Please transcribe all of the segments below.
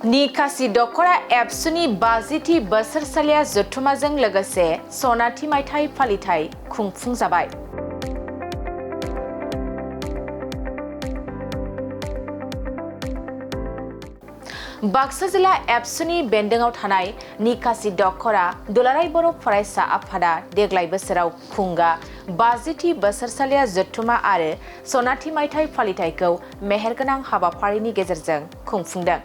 निकासी दख'र एबसुनि 50थि बोसोरसालिया जथुमाजों लोगोसे सनाथि मायथाइ फालिथाय खुंफुंजाबाय। बाक्सा जिल्ला एबसुनि बेन्दोंआव थानाय निकासी दख'रा दुलाराय बर' फरायसा आफादा देग्लाय बोसोराव खुंगा 50थि बोसोरसालिया जथुमा आरो सनाथि मायथाइ फालिथायखौ मेहेरगोनां हाबाफारिनि गेजेरजों खुंफुंदों।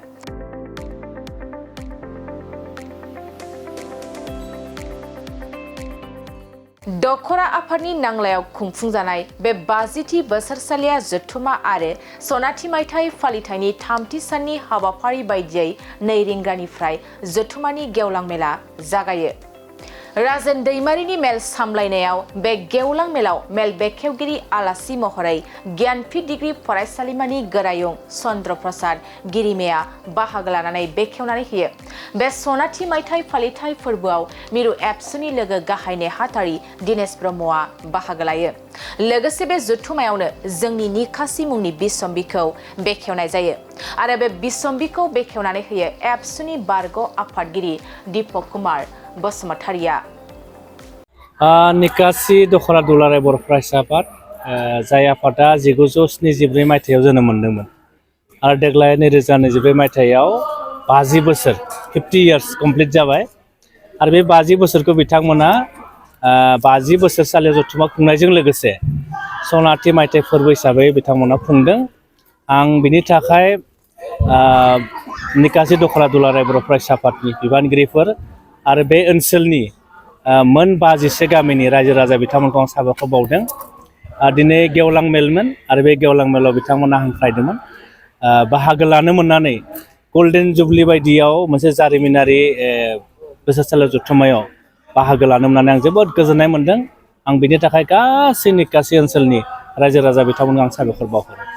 दख'र आफादनि नांलायाव खुंफुंजानाय बे 50थि बोसोरसालिया जथुमा आरो सनाथि मायथाइ फालिथायनि 3थि साननि हाबाफारि बायदियै 2 रिंगानिफ्राय जथुमानि गेवलां मेला जागायो। राजेन दैमारिनि मेल सामलायनायाव बे गेवलां मेलाव मेल बेखेवगिरि आलासि महरै ज्ञानपीठ डिग्री फरायसालिमानि गोरायुं चन्द्र प्रसाद गिरिमाया बाहागो लानानै बेखेवनानै होयो। बे सनाथि मायथाइ फालिथाय फोरबोआव मिरु एबसुनि लोगो गाहाय नेहाथारि दिनेश ब्रह्मआ बाहागो लायो। लोगोसे बे जथुमायावनो जोंनि निकासी मुंनि बिसम्बिखौ बेखेवनाय जायो आरो बे बिसम्बिखौ बेखेवनानै होयो एबसुनि बारग' आफादगिरि दीपक कुमार बसुमतारिया। निकासी दख'र दुलाराय बर' फरायसा आफाद जाय आफादा 1974 मायथाइयाव जोनोम मोन्दोंमोन आरो देग्लाय 2022 मायथाइयाव 50 बोसोर 50 इयार्स कमप्लिट जाबाय आरो बे 50 बोसोरखौ बिथांमोना 50 बोसोरसालियाव जथुमा खुंनायजों लोगोसे सनाथि मायथाइ फोरबो हिसाबै बिथांमोना खुंदों। आं बिनि थाखाय निकासी दख'र दुलाराय बर' फरायसा आफादनि बिबानगिरिफोर आरो बे ओनसोलनि मोन 52 गामिनि रायजो राजा बिथांमोनखौ आं साबायखर बावदों। दिनै गेवलां मेलमोन आरो बे गेवलां मेलाव बिथांमोना हांख्रायदोंमोन। बाहागो लानो मोननानै गल्डेन जुबलि बायदियाव मोनसे जारिमिनारि बोसोरसालियाव जथुमायाव बाहागो लानो मोननानै आं जोबोद गोजोननाय मोनदों। आं बिनि थाखाय गासै निकासी ओनसोलनि रायजो राजा बिथांमोनखौ आं साबायखर बावहरो।